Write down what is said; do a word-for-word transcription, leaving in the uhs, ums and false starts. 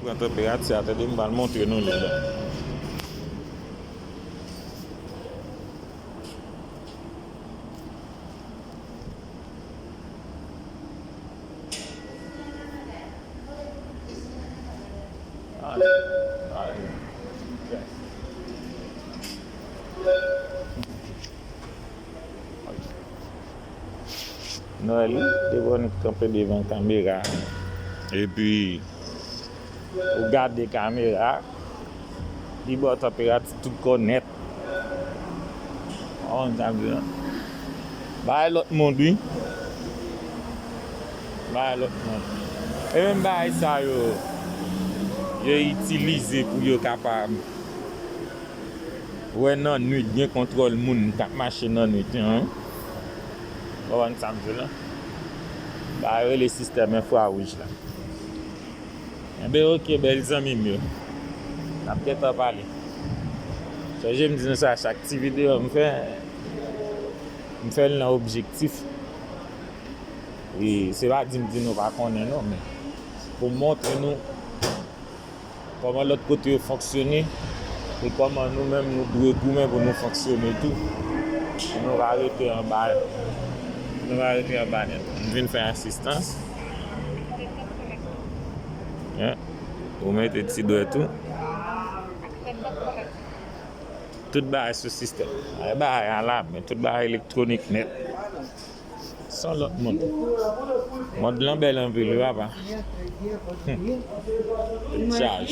Pran tanperati a, tande, m pral montre nou li la. Nòl, li te konn kanpe devan kamera. Epi, ou gade kamera, li ba w tanperati tout kò nèt. Ou konprann sa m di w lan? Bagay lòt mond, wi. Bagay lòt mond. E menm bagay sa yo, yo itilize pou yo kapab wè nan nwit, gen kontwòl moun k ap mache nan nwit, wi. Ou konprann sa m di w lan? Bagay yo rele sistèm enfrawouj la. Enben, oke, bèl zanmi m yo. N ap gentan pale. Sonje m di nou sa, chak ti videyo m fè, m fè l nan objektif. E se pa di m di nou pa konnen non, men pou m montre nou kòman lòt kote yo fonksyone, e kòman nou menm nou dwe goumen pou nou fonksyone tou. Pou nou pa rete anba, nou pa rete anba nèt. M vin fè asistans. Hein? Ou mete ti dwèt ou. Tout bagay sou sistèm. Ay, bagay a la men, tout bagay elektwonik nèt. Se yon lòt mond. Mond lan bèl anpil, wi, papa. Hmm. Chaj.